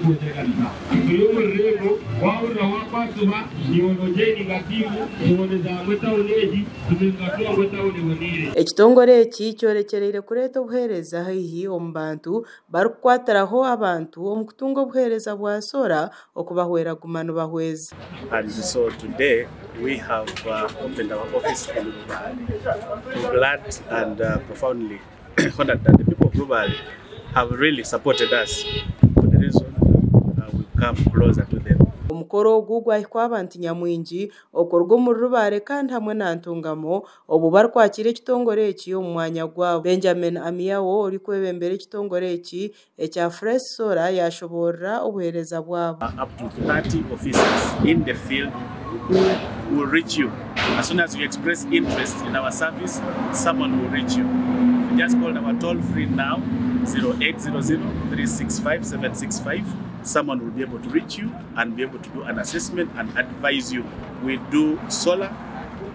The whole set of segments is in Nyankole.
kwongyera. Turi omu rurembo, waahurira waakwatibwa, iwe noojoininga tiimu, tuboneza hamwe tauni egi, tumekinga shuwa ngu etauni eboneire. Ekitongore eki kyorekyereire kureeta obuheereza haihi omu bantu barikukwatiraho abantu omu kutunga obuheereza bwa soora okubahwera kuguma nibahweza. And so today we have opened our office in Rubale. We're glad and profoundly honored that the people of Rubale have really supported us for the reason we've come closer to them. Omukoro ogu gwahikwa abantu nyamwingi okuruga omuri Rubare kandi hamwe na Ntungamo obu barikwakira ekitongore eki omu mwanya gwabo. Benjamin Amiyawo orikwebembera ekitongore eki ekya Fresh Solar yashoboorora obuheereza bwabo. Up to 30 officers in the field who will reach you. As soon as you express interest in our service, someone will reach you. You just call our toll free now, 0800 365 765. Someone will be able to reach you and be able to do an assessment and advise you. We do solar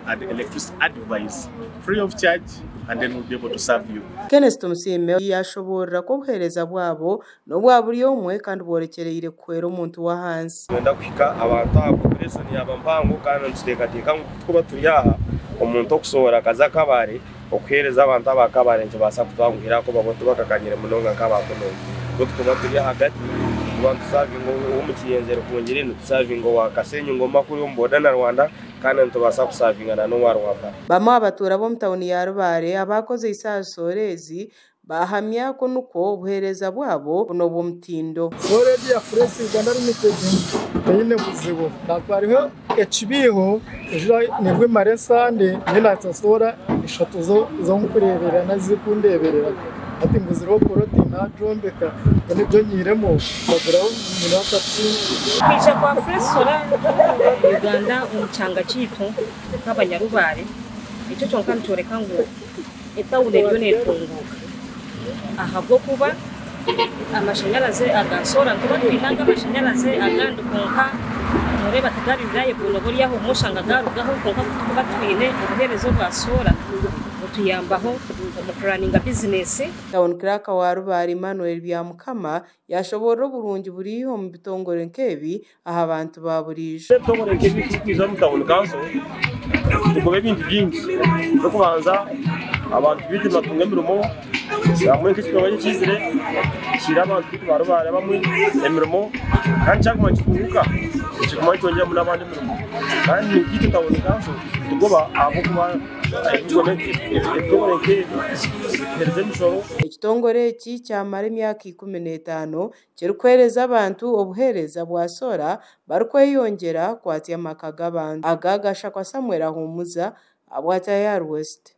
and electricity advice free of charge, and then we'll be able to serve you. Kenneth Tumusiime yashoboorora ku obuheereza bwabo n'obwa buri omwe kandi bworekyereire kuhwera omuntu w'ahansi. Twenda kuhika abantu aha population yaba mpango kandi nituteekateeka ngu kutukuba turi aha omuntu okusohora akaza Kabare okuheereza abantu aba Kabare nikibaasa kutwanguhira ahakuba bo tibakakanyire munonga nk'abakunuuku. Bo tukuba turi ahagati tuba nitusavinga ow'omu Kiyenje Rukungiri, nitusavinga owa Kasenyi Ngoma kuri omu boda na Rwanda kandi nitubaasa kusavinga n'owa Rwampara. Bamwe aha batuura b'omu tauni ya Rubare abakozeise aha soora ezi bahamya ku nikwo obuheereza bwabo n'obw'omutindo. Soora egi ya Fresh Uganda Limited teine buzibu. Hariho ekibiiho nibwo emara esande nyine soora 3 z'onkureeberera n'ezikundeeberera. Hati nguzireho poloti naagyombeka nibyo nyiiremu baguraho nyine akati. Kwija kwa Fresh Solar Uganda omu kyanga kyaitu nk'abanyarubare ekyo kyonka nikyoreka ngu etawuni eriyo neetunguuka ahabw'okuba amashanyarazi aga soora nituba twine aga amashanyarazi agandi kwonka noreeba tigari reliable noba ori aho obumwe oshanga garugaho kwonka kutukuba twine obuheereza obwa soora butuyambaho omu kuraninga bizinesi. Town Clerk wa Rubare Emmanuel Byamukama yashoboorora oburungi buri omu bitongore nk'ebi aha bantu ba buriijo. Ebitongore nk'ebi turikwija omu town council tugoba ebintu bingi. Eky'okubanza abantu baitu nibatunga emirimo hamwe nk'ekitongore ekiizire kihaire abantu baitu ba Rubare bamwe emirimo kandi kyaguma nikitunguuka nikiguma nikyongyeramu n'abandi emirimo kandi nkaitwe town council nitugoba ahabw'okuba ebitongore nk'ebi bituheereza emishoro. Ekitongore eki kyamara emyaka 15 kirikuheereza abantu obuheereza bwa soora barikweyongyera kwatsya amaka g'abantu. Aga gashakwa Samuel Ahumuza abwata ya West.